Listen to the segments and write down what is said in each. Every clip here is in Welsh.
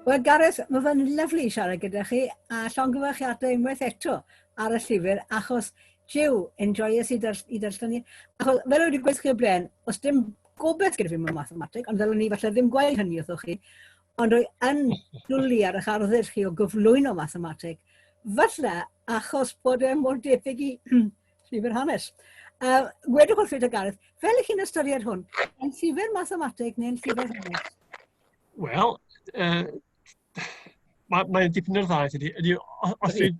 Wel, Gareth, mae fe'n lyflu siarad gyda chi, a llongyfarchiadau unwaith eto ar y llyfr, achos, jiw, enjoyes i, dar i darllen ni. Achos, fel wedi gweud chi o blaen, os dim gobeith gyda fi mewn mathemateg, ond ddylwn ni falle ddim gweud hynny wrthoch chi, ond rwy yn dwlu ar eich arddull chi o gyflwyno mathemateg, falle achos bod e mor debyg i llyfr hanes. Gwedwch wrth fi, Gareth, fel ych chi'n ystyried hwn, yn llyfr mathemateg neu'n llyfr hanes? Wel, mae'n mae dipyn o'r ddau, ydy. Ydy, os dwi'n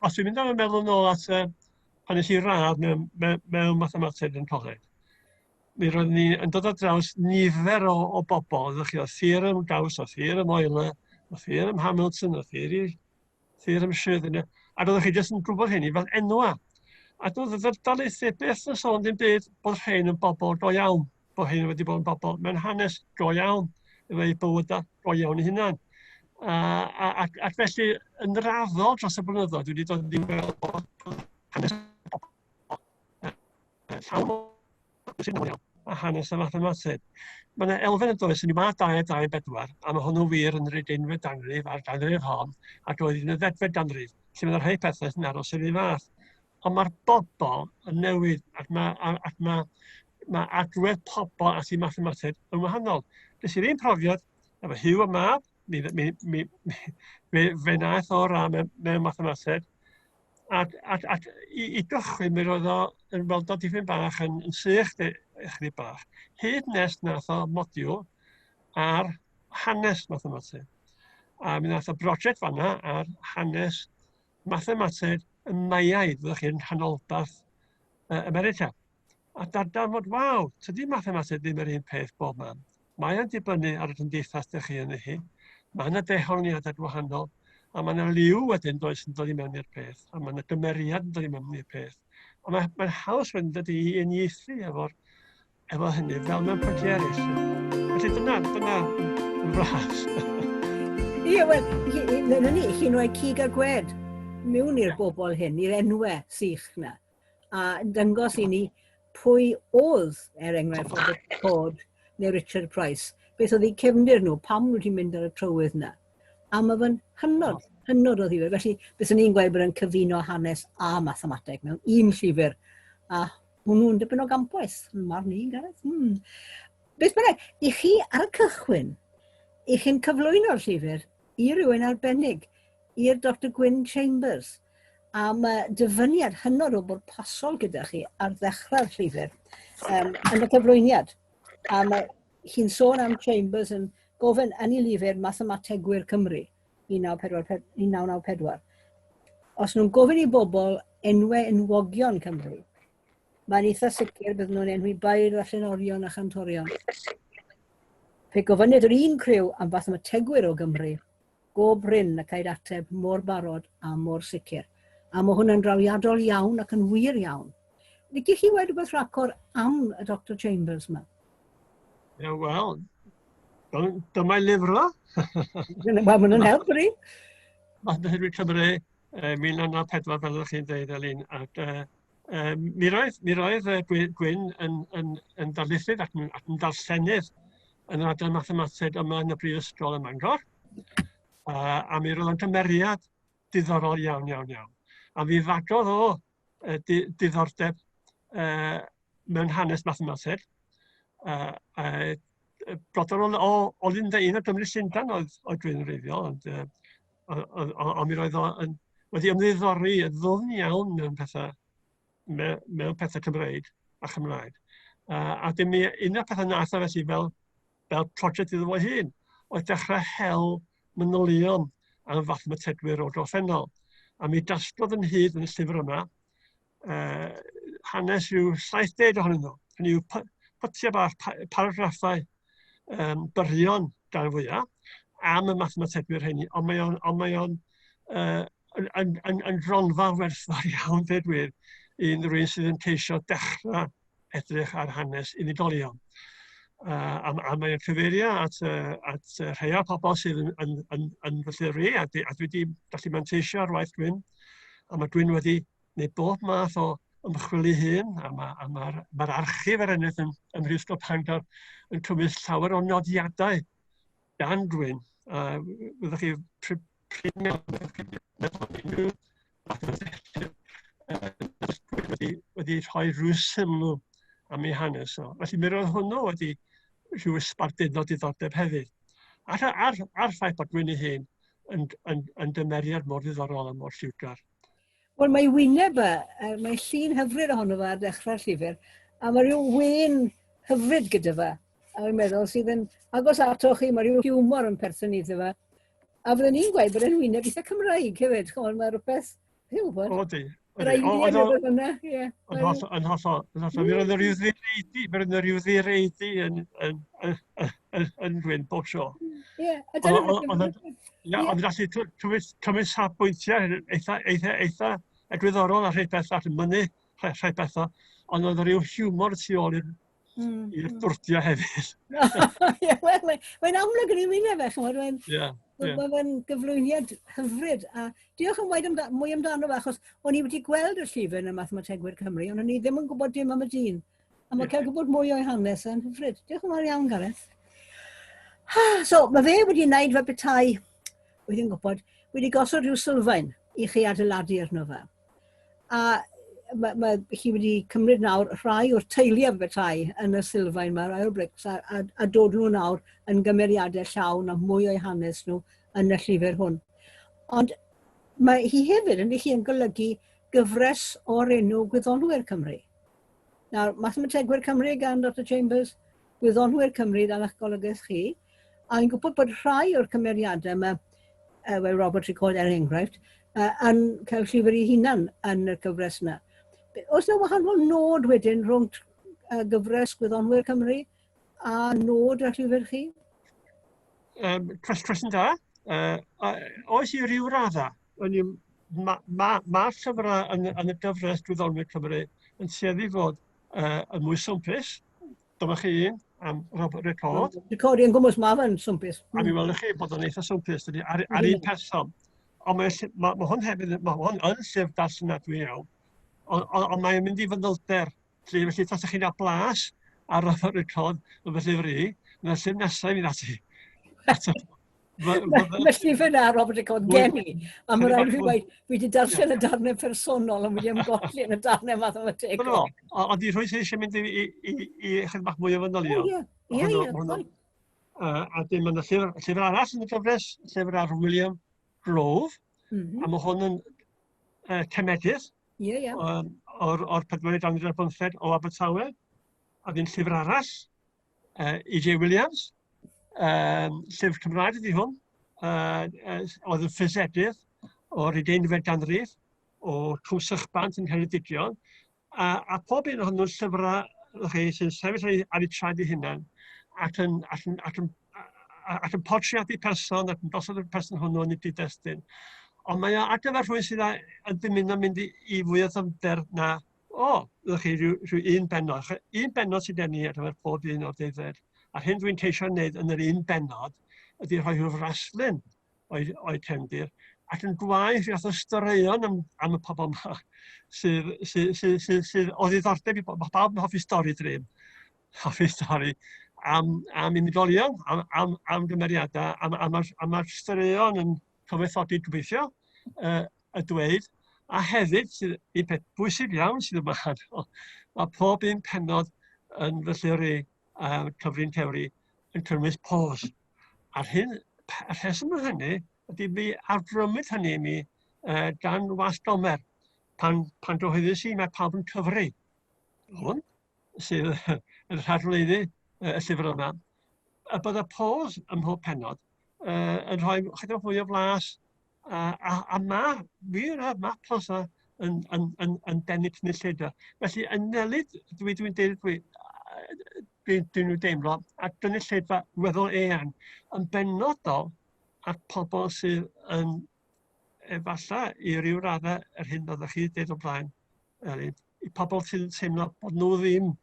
os dwi'n mynd am y meddwl nôl at pan nes i radd mewn, mewn, mewn mathemateg yn coleg, mi roeddwn ni yn dod ar draws nifer o, o bobl, ydych chi, o theorem Gauss, o theorem Euler, o theorem Hamilton, o theori theorem Schrödinger, ac oeddech chi jyst yn gwybod hynny fel enwa. A doedd y darlithydd byth yn sôn dim byd bod rhain yn bobl go iawn, bod rhain wedi bod yn bobl mewn hanes go iawn, efo eu bywydau go iawn eu hunan. A, a, ac, ac felly, yn raddol dros y blynyddoedd, dwi wedi dod i weld bod hanes bobl llawn sy'n iawn a hanes y mathemateg. Mae yna elfen yn does, yn mae 2 a 2 yn 4, a mae hwnnw wir yn yr ugeinfed ganrif a'r ganrif hon, ac oedd yn y ddegfed ganrif, lle mae yna rhai pethau sy'n aros yr un fath. Ond mae'r bobl yn newid, ac mae, ac mae, mae agwedd pobl at ei mathemateg yn wahanol. Nes i'r un profiad efo Hugh y mab, mi, mi, mi, mi, fe, fe wnaeth o ra mewn, mewn mathemateg, Ac, ac, ac i, i gychwyn, mi roedd o yn weld o dipyn bach yn, yn sych, ychydig bach. Hyd nes nath o modiwl ar hanes mathemateg. A mi nath o brosiect fanna ar hanes mathemateg y Maiaidd, fyddwch chi'n nghanolbarth America. A darganfod, waw, tydi mathemateg ddim yr un peth bob man. Mae o'n dibynnu ar y gymdeithas dych chi ynddi hi. Mae yna dehongliadau gwahanol, a mae yna liw wedyn does yn dod i mewn i'r peth, a mae yna gymeriad yn dod i mewn i'r peth. A mae'n mae haws wedyn dydy i uniaethu efo'r efo hynny, fel mewn pynciau eraill. Felly dyna, dyna yn fras. Ie, wel, dyna ni, chi'n rhoi cig a gwed mewn i'r bobl hyn, i'r enwau sych na. A dangos i ni pwy oedd, er enghraifft, Robert Ford neu Richard Price, beth oedd eu cefndir nhw, pam nhw wedi mynd ar y trywydd yna. A mae fe'n hynod, hynod o ddifyr. Felly, bys ni'n gweud bod yn cyfuno hanes a mathemateg mewn un llyfr. A hwnnw'n dipyn o gampwaith, yn marn i, Gareth. Beth bynnag, i chi ar y cychwyn, i chi'n cyflwyno'r llyfr i rywun arbennig, i'r Dr Gwyn Chambers. A mae dyfyniad hynod o bwrpasol gyda chi ar ddechrau'r llyfr yn y cyflwyniad. A mae hi'n sôn am Chambers yn gofyn yn ei lyfr Mathemategwyr Cymru 1994. Os nhw'n gofyn i bobl enwau enwogion Cymru, mae'n eitha sicr bydd nhw'n enwi bair a llenorion a chantorion. Pe gofynnid yr un criw am fathemategwyr o Gymru, go brin y caid ateb mor barod a mor sicr. A mae hwnna'n drawiadol iawn ac yn wir iawn. Liciech chi wedi rhywbeth rhagor am y Dr Chambers yma? Ie, wel, dyma'i lyfr o. Wel, mae hwnna'n help, ydy. Mathemateg Cymru, 1994, fel ydych chi'n dweud, Elin, ac mi roedd, mi roedd Gwyn yn, yn, yn darlithydd ac yn, ac yn darllenydd yn yr adran mathemateg yma yn y Brifysgol ym Mangor. A mi roedd o'n gymeriad diddorol iawn, iawn, iawn. A mi fagodd o di, diddordeb mewn hanes mathemateg. Brodor o, o, o Lundain, un o Gymru Llundain oedd, oedd Gwyn wreiddiol, ond ond on, mi roedd o yn, wedi ymddiddori yn ddwfn iawn mewn pethau, mewn, mewn pethau Cymreig a Chymraeg. A dim mi, un o'r pethau nath o felly fel, fel prosiect iddo fo hun, oedd dechrau hel manylion am fathemategwyr o'r gorffennol. A mi dasgodd yn hyd yn y llyfr yma, hanes rhyw 70 ohonyn nhw. Hynny yw pytiau bach, paragraffau byrion gan fwyaf am y mathemategwyr hynny, ond mae o'n, ond mae o'n yn, yn, yn, yn gronfa werthfawr iawn, dweud gwir, i unrhyw un sydd yn ceisio dechrau edrych ar hanes unigolion. A, a mae'n cyfeirio at, at rhai o'r pobl sydd yn, yn, yn, yn fy llyfr i, a, a dwi wedi gallu manteisio ar waith Gwyn, a mae Gwyn wedi gwneud bob math o ymchwil ei hun, a mae'r ma, ma ma archif er enghraifft yn, ym Mhrifysgol Bangor yn cynnwys llawer o nodiadau gan Gwyn. Fyddwch chi prin iawn meddwl am unrhyw mathemategydd wedi rhoi rhyw sylw am ei hanes o. Felly mi roedd hwnnw wedi rhyw ysbarduno diddordeb hefyd. A'r, ar, ar ffaith bod Gwyn ei hun yn, yn, yn dymeriad mor ddiddorol a mor lliwgar. Wel, mae wyneb e, mae llun hyfryd ohono fe ar ddechrau'r llyfr, a mae rhyw wên hyfryd gyda fe, a fi'n meddwl sydd yn agos ato chi, mae rhyw hiwmor yn perthyn iddo fe. A fydden ni'n gweud bod e'n wyneb eitha Cymraeg hefyd, ch'mod, mae rhywbeth, fi'n gwybod. O, di. Yr eiliad oedd hwnna, ie. Yn hollol, yn hollol, yn hollol. Mi roedd rhyw ddireidi, mi roedd rhyw ddireidi yn, yn, yn, yn, yn rhywun bob tro. Ie, a dyna... Ie, ond gallu cymryd, cymryd safbwyntiau eitha, eitha, eitha egwyddorol a rhai pethau, ac yn mynnu rhai, rhai pethau, ond oedd rhyw hiwmor tu ôl i'r i'r dwrdio hefyd. Ie, wel, mae'n mae amlwg yn ei wyneb e, ch'mod, mae'n yeah, yeah. Mae'n gyflwyniad hyfryd, a diolch yn waed amda mwy amdano fe, achos o'n i wedi gweld y llyfr yn y Mathemategwyr Cymru, ond o'n i ddim yn gwybod dim am y dyn. A mae yeah. cael gwybod mwy o'i hanes yn hyfryd. Diolch yn fawr iawn, Gareth. So, mae fe wedi wneud fel petai, wedi'n gwybod, wedi gosod rhyw sylfaen i chi adeiladu arno fe. A mae, mae chi wedi cymryd nawr rhai o'r teulu am betai yn y sylfaen yma, rhai o'r brics, a, a, a dod nhw nawr yn gymeriadau llawn a mwy o'i hanes nhw yn y llyfr hwn. Ond mae hi hefyd yn chi yn golygu gyfres o'r enw Gwyddonwyr Cymru. Nawr, Mathemategwyr Cymru gan Dr Chambers, Gwyddonwyr Cymru dan eich golygaeth chi, a fi'n gwybod bod rhai o'r cymeriadau yma, fel Robert Ricord er enghraifft, yn cael llyfr ei hunan yn y gyfres yna. Oes yna wahanol nod wedyn rhwng gyfres Gwyddonwyr Cymru a nod y llyfr chi? Cwestiwn da. Oes i ryw radda? O'n i'n Mae ma, ma llyfrau yn, yn y gyfres Gwyddonwyr Cymru yn tueddu fod yn mwy swmpus. Dyma chi un am Robert Ricord. Ricord, yn gwmwys, mae fe'n swmpus. A mi welwch chi bod o'n eitha swmpus, dydy, ar, ar un person. Ond mae, ma, ma hwn hefyd, mae hwn yn llyfr darllenadwy iawn, ond on, on mae'n mynd i fanylder. Felly, felly tasach chi'n cael blas ar Robert Ricord yn fy llyfr i, yna'r llyfr nesaf i fynd ati. Ato. Mae llyfr na Robert Ricord gen i, a mae rhaid fi weud, fi wedi darllen y darnau personol, ond wedi ymgolli yn y darnau mathemategol. No, ond i rhywun sydd eisiau mynd i, i, i, i chydig bach mwy o fanylion. Ie, ie, ie. A dim ond y llyfr, llyfr arall yn y gyfres, llyfr ar William Grove, mm -hmm. a mae hwn yn cemedydd yeah, yeah. o'r, or pedwerydd ganrif ar bymtheg o Abertawe. A dyn llyfr arall, E.J. Williams, llyfr Cymraeg ydy hwn, oedd yn ffysedydd o'r ugeinfed ganrif, o Cwm Sychbant yn Ngheredigion, a, a pob un ohonyn nhw'n llyfrau chi, sy'n sefyll ar, ar eu traed eu hunain ac yn, ac yn, ac yn, ac yn portreadu person ac yn gosod y person hwnnw yn ei gyd-destun. Ond mae o ar gyfer rhywun sydd yn dymuno mynd i, i fwy o ddyfnder na o, ydych chi, rhyw, rhyw un bennod. Un bennod sydd gen i ar gyfer pob un o'r deuddeg. A'r hyn dwi'n ceisio wneud yn yr un bennod ydy rhoi rhyw fraslun o'i, o'i cefndir ac yn gwau rhyw fath o straeon am, am y pobl yma sydd, sydd, sydd, sydd, sydd o ddiddordeb i bobl. Mae pawb yn hoffi stori dream, hoffi stori am, am unigolion, am, am, am gymeriadau, am, am, am, am mae'r straeon yn cyfoethogi gobeithio uh, y dweud, a hefyd, sydd un peth bwysig iawn sydd yma, mae pob un penod yn fy llyfr i, uh, Cyfrin Cewri, yn cynnwys pos. A'r hyn, y rheswm am hynny ydy mi awgrymwyd hynny i mi uh, gan Was Gomer, pan, pan gyhoeddus i mae pawb yn cyfri hwn, sydd yn rhagflaenu y llyfr yma, a bod y pos ym mhob pennod uh, yn rhoi chydig fwy o flas, a, a, a ma, wir, a ma pos yna yn, yn, yn, yn denu cynulleidfa. Felly, yn nelid, dwi, dwi'n dweud, dwi, dwi'n dwi deimlo, a gynulleidfa weddol eang, yn benodol at pobl sydd yn efallai i ryw raddau yr hyn oeddech chi dweud o blaen, Elin, i pobl sy'n teimlo bod nhw ddim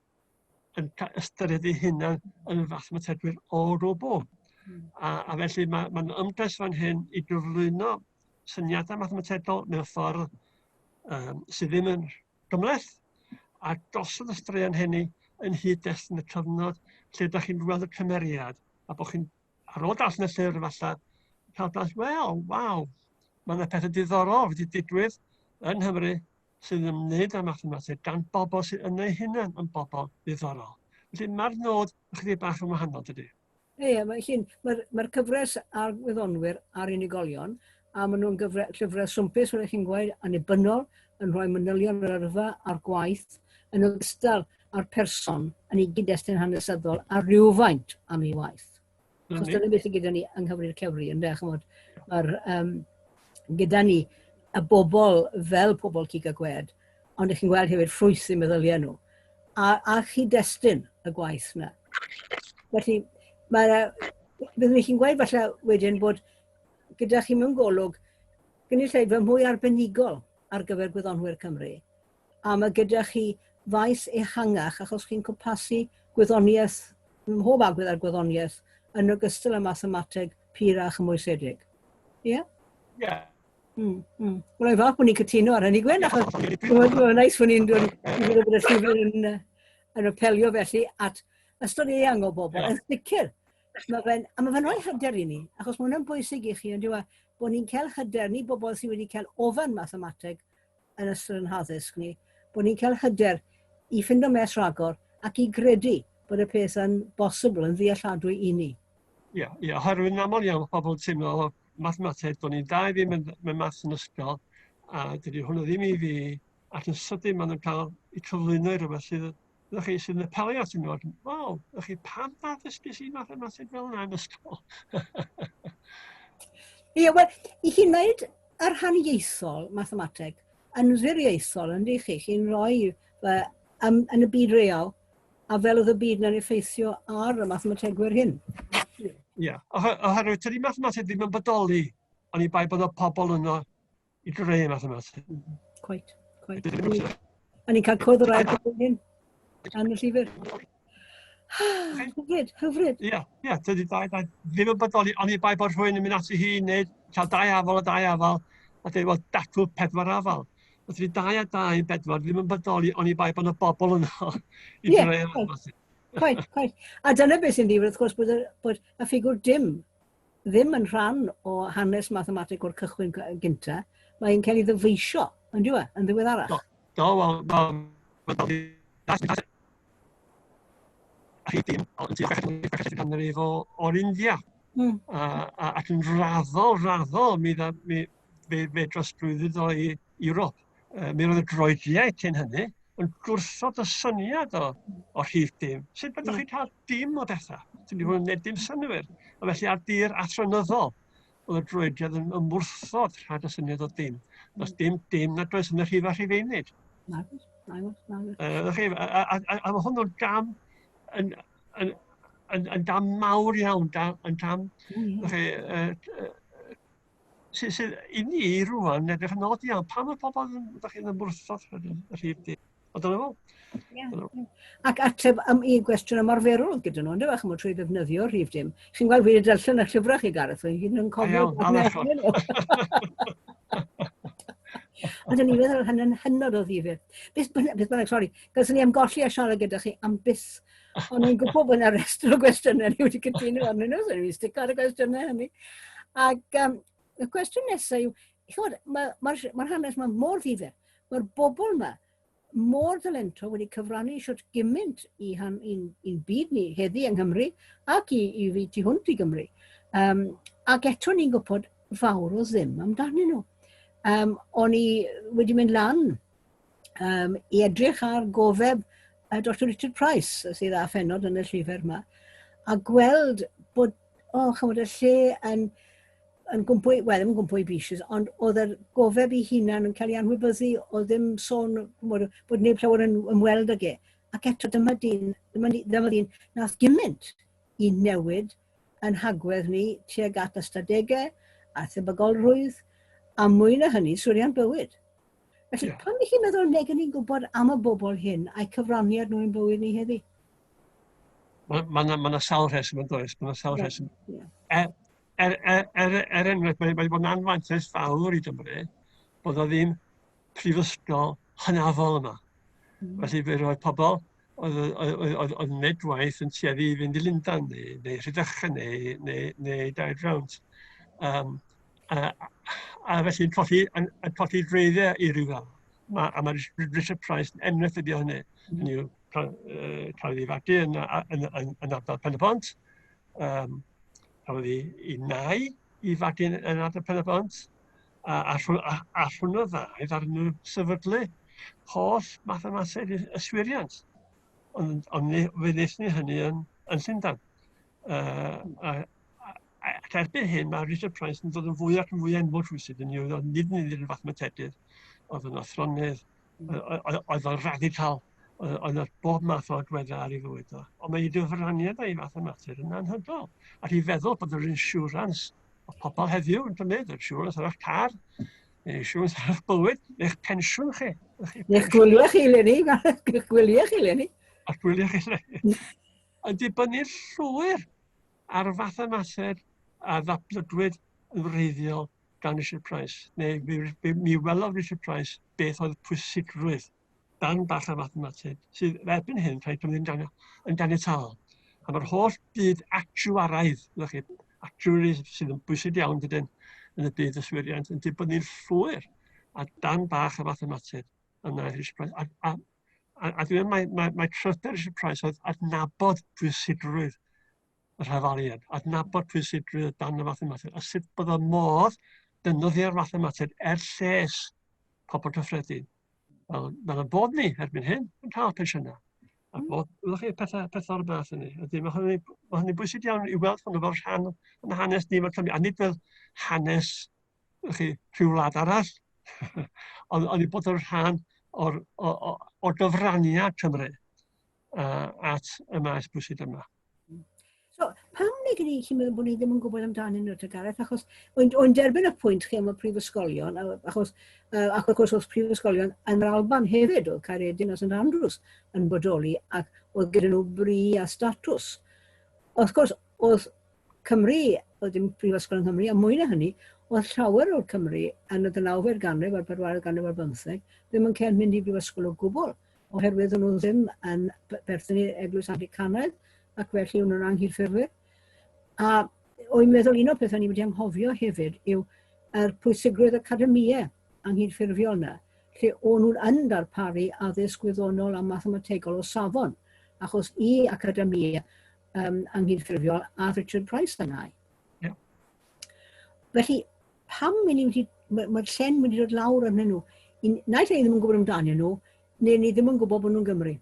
yn ystyried eu hunain yn fathemategwyr o gwbl. A, a felly mae'n ma ymdrech fan hyn i gyflwyno syniadau mathemategol mewn ffordd um, sydd ddim yn gymhleth a gosod y straeon hynny yn hyd-destun y cyfnod lle ydych chi'n gweld y cymeriad a bod chi'n ar ôl darllen y llyfr efallai cael blas, wel, waw, mae yna pethau diddorol wedi digwydd yng Nghymru sydd yn ymwneud â mathemateg gan bobl sydd yn eu hunain yn bobl ddiddorol. Felly mae'r nod ychydig bach yn wahanol, dydy? Ie, mae chi'n, mae'r mae cyfres ar wyddonwyr a'r unigolion, a maen nhw'n gyfre, llyfrau swmpus, fel chi'n gweud, annibynnol, yn rhoi manylion yr yrfa a'r gwaith, yn ogystal â'r person yn ei gyd-destun hanesyddol a rhywfaint am ei waith. Achos dyna beth sydd gyda ni yng Nghyfri'r Cewri, ynde, chymod, mae'r, um, gyda ni y bobl fel pobl cig a gwed, ond ych chi'n gweld hefyd ffrwyth eu meddyliau nhw, a, a chyd-destun y gwaith yna. Felly, mae'r, byddwn chi'n gweud falle wedyn bod gyda chi mewn golwg gynulleidfa mwy arbenigol ar gyfer gwyddonwyr Cymru, a mae gyda chi faes ehangach achos chi'n cwmpasu gwyddoniaeth, mhob agwedd ar gwyddoniaeth, yn ogystal â mathemateg pur a chymwysedig. Ie? Yeah? Ie. Yeah. Wel, i'n falch bod ni'n cytuno ar hynny, Gwen, achos mae'n neis bod ni'n dod i fod y llyfr yn, yn apelio felly at ystod eang o bobl. Yeah. Yn sicr, mae fe'n, a mae fe'n rhoi hyder i ni, achos mae hwnna'n bwysig i chi, ond yw e, bod ni'n cael hyder, ni bobl sydd wedi cael ofan mathemateg yn ystod yn haddysg ni, bod ni'n cael hyder i ffindo mes rhagor ac i gredu bod y peth yn bosibl, yn ddealladwy i ni. Ie, yeah, ie, yeah, oherwydd yn aml iawn mae pobl yn teimlo mathemateg, do'n i'n da i ddim yn, mewn maths yn ysgol, a dydy hwnnw ddim i fi, ac yn sydyn maen nhw'n cael eu cyflwyno i rhywbeth sydd ydych chi sydd yn apelio atyn nhw, ac waw, ydych chi pam na ddysgus i mathemateg fel yna yn ysgol? Ie, wel, i chi wneud yr haniaethol mathemateg yn ddiriaethol, yn chi, chi'n rhoi um, yn y byd real, a fel oedd y byd na'n effeithio ar y mathemategwyr hyn. Ie, yeah. oherwydd tydi mathemateg ddim yn bodoli, ond i bai bod y pobl yno i greu mathemateg. Quite, quite. A ni'n cael cwrdd o'r ail pobl hyn yn y llyfr. Hyfryd, hyfryd. Ie, ie, tydi dau, dau, ddim yn bodoli, ond i bai bod rhywun yn mynd ati hi neu cael dau afal a dau afal, a dweud, wel, dacw pedwar afal. Ond tydi dau a dau yn bedwar ddim yn bodoli, ond i bai bod yna bobl yno i yeah, greu mathemateg. Quite, quite. A dyna beth sy'n ddifyr, wrth gwrs, bod y, bod y ffigwr dim ddim yn rhan o hanes mathemateg o'r cychwyn gynta, mae'n cael ei ddyfeisio, yn diwa, e, yn ddiweddarach. Do, do wel, wel, dim ond tua ganrif o, o'r India. A, a, ac yn raddol, raddol, mi, dda, mi, fe, fe drosglwyddwyd o i Ewrop. Mi roedd y Groegiaid cyn hynny yn gwrthod y syniad o, o rhif dim. Sut byddwch chi'n cael dim o bethau? Sy'n mynd i fod yn gwneud dim synnwyr. A felly ar dir athronyddol, oedd y Groegiaid yn ymwrthod rhag y syniad o dim. Does dim dim nad oes yn y rhif a rhifeinig. Nagos, nagos, nagos. Chi, a, a, a, a mae hwnnw'n gam yn, yn, yn, yn gam mawr iawn, gam, yn gam, chi, sydd, sydd i ni rwan edrych yn od iawn. Pam mae pobl yn, ydych chi'n ymwrthod y rhif dim? Ond dyna fo. Yeah. Ac ateb am i gwestiwn ymarferol gyda nhw, ynddo fe, chymod, trwy ddefnyddio rhif dim. Chi'n gweld wedi darllen y llyfrau chi, Gareth, fe hyn yn cofio. Iawn, Ond o'n i'n meddwl hynny'n hynod o ddifyr. Beth bynnag, beth bynnag, sori, gallwn ni ymgolli a siarad gyda chi am byth. Ond i'n gwybod bod yna restr o gwestiynau ni wedi cytuno arnyn nhw, so ni'n stico ar y gwestiynau hynny. Ac um, y cwestiwn nesaf yw, chymod, mae'r ma, ma, ma hanes yma mor ddifyr. Mae'r bobl yma mor dalentog wedi cyfrannu shwt gymaint i han, i'n, i'n byd ni heddi yng Nghymru ac i, i fi tu hwnt i Gymru. Um, ac eto ni'n gwybod fawr o ddim amdanyn nhw. Um, o'n i wedi mynd lan um, i edrych ar gofeb uh, Dr Richard Price, sydd â phenod yn y llyfr yma, a gweld bod, o, oh, chymod, y lle yn, yn gwmpo, wel, ddim yn gwmpo i bishys, ond oedd yr gofeb ei hunan yn cael ei anwybyddu, oedd ddim sôn bod, bod neb llawer yn ymweld ag e. Ac eto dyma dyn, dyma, dyma ddyn nath gymaint i newid yn hagwedd ni tuag at ystadegau a thebygolrwydd, a mwy na hynny, swrian bywyd. Felly, yeah. pam ych chi'n meddwl nag ni'n gwybod am y bobl hyn a'i cyfraniad nhw i'n bywyd ni heddi? Mae ma, ma, ma sawl rheswm yn does, mae yna sawl yeah. rheswm. Yeah. Er, er, er, er, er enghraifft, mae wedi bod yn anfantais fawr i Gymru bod o ddim prifysgol hynafol yma. Felly fe roedd pobl oedd, oedd, oedd, oedd, oedd wneud gwaith yn tueddu i fynd i Lundain neu, neu Rhydychen neu, neu, neu Dau Drawnt. Um, a, a felly yn colli, yn, yn colli dreiddiau i ryw fath. Ma, a mae Richard Price yn enghraifft ydi o hynny. Hynny yw, cael ei fagu yn, yn, yn, yn ardal Pen y Bont. Um, cafodd ei, ei nai i fagu yn, yn ardal Pen y Bont. A, a, a, a rhwng y ddau ddaru nhw sefydlu holl mathemateg yswiriant. Ond, ond fe wnaethon ni hynny yn, yn Llundain. Uh, a, ac erbyn hyn mae Richard Price yn dod yn fwy ac yn fwy enwog rhywsut yn yw, nid yn unig yn fathematedydd, oedd yn athronydd, oedd o'n radical, oedd o'n bob math o agweddau ar ei fywyd o. Ond mae ei gyfraniad a'i fathemateg yn anhygoel. Ac i feddwl bod yr insurance o pobl heddiw yn cymryd, yr insurance ar eich car, neu insurance ar eich bywyd, neu'ch pensiwn chi. Neu'ch gwyliau chi, Lenny. Neu'ch gwyliau chi, Lenny. A'ch gwyliau chi, Lenny. Yn dibynnu llwyr ar fathemateg a ddatblygwyd yn wreiddiol gan Richard Price, neu mi, mi, mi welodd Richard Price beth oedd pwysigrwydd dan bach o fathemateg, sydd erbyn hyn rhaid cymryd yn, yn ganiataol. A mae'r holl byd actuaraidd, ydych chi, actuaries sydd yn bwysig iawn dydyn yn y byd yswiriant, yn dibynnu'n llwyr a dan bach o fathemateg yna Richard Price. A, a, a, a dwi'n mae, mae, mae cryfder Richard Price oedd adnabod pwysigrwydd y rhafaliad, adnabod pwysigrwydd dan y fathemateg, a sut bod y modd defnyddio'r fathemateg er lles pobl cyffredin. Fel, fel y bod ni erbyn hyn yn cael pensiynau. A hmm. bod, ydych chi, pethau, pethau o'r math hynny. Ydy, mae hynny, mae hynny bwysig iawn i weld hwnnw fel rhan yn hanes ni fel Cymru, a nid fel hanes ydych chi, rhyw wlad arall, ond, ond i bod yn rhan o'r, o, o, o gyfraniad Cymru uh, at y maes bwysig yma. So, pam neu gyda chi'n meddwl bod ni ddim yn gwybod amdanyn nhw, te Gareth? Achos, o'n, on derbyn y pwynt chi am y prifysgolion, achos, uh, ac wrth gwrs oedd prifysgolion yn yr Alban hefyd, oedd Caeredin a St Andrews yn bodoli, ac oedd gyda nhw bri a statws. Wrth gwrs, oedd Cymru, oedd dim prifysgol yng Nghymru, a mwy na hynny, oedd llawer o'r Cymru yn y ddeunawfed ganrif a'r bedwaredd ganrif ar bymtheg ddim yn cael mynd i brifysgol o gwbl, oherwydd o'n nhw ddim yn perthyn i'r Eglwys Anglicanaidd, ac felly o'n nhw'n anghydffurfwyr. A o'n meddwl un o'r pethau ni wedi anghofio hefyd yw yr pwysigrwydd academïau anghydffurfiol yna, lle o'n nhw'n yn darparu addysg gwyddonol a mathemategol o safon, achos i academïau um, anghydffurfiol a Richard Price yna. Yeah. Felly, pam ni wedi, mae'r ma llen wedi dod lawr arnyn nhw? Naill ai ddim yn gwybod amdanyn nhw, neu ni ddim yn gwybod bod nhw'n Gymru.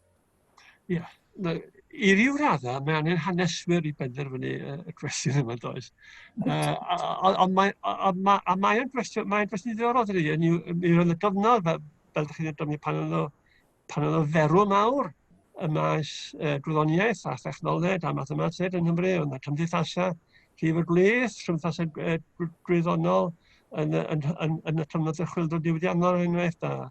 Ie. Yeah. I ryw raddau, mae angen haneswyr i benderfynu y cwestiwn yma, does? Ond mae, a mae'n gwestiwn, mae'n gwestiwn ddiddorol, dydy. Mi roedd y gyfnod, fel, fel ydych chi'n dweud, pan oedd pan oedd y ferw mawr y maes uh, gwyddoniaeth a thechnoleg a mathemateg yng Nghymru, oedd yna cymdeithasau rhif y gwlith, cymdeithasau uh, gwyddonol yn, yn, yn, yn y cyfnod y chwyldro diwydiannol er enghraifft, a,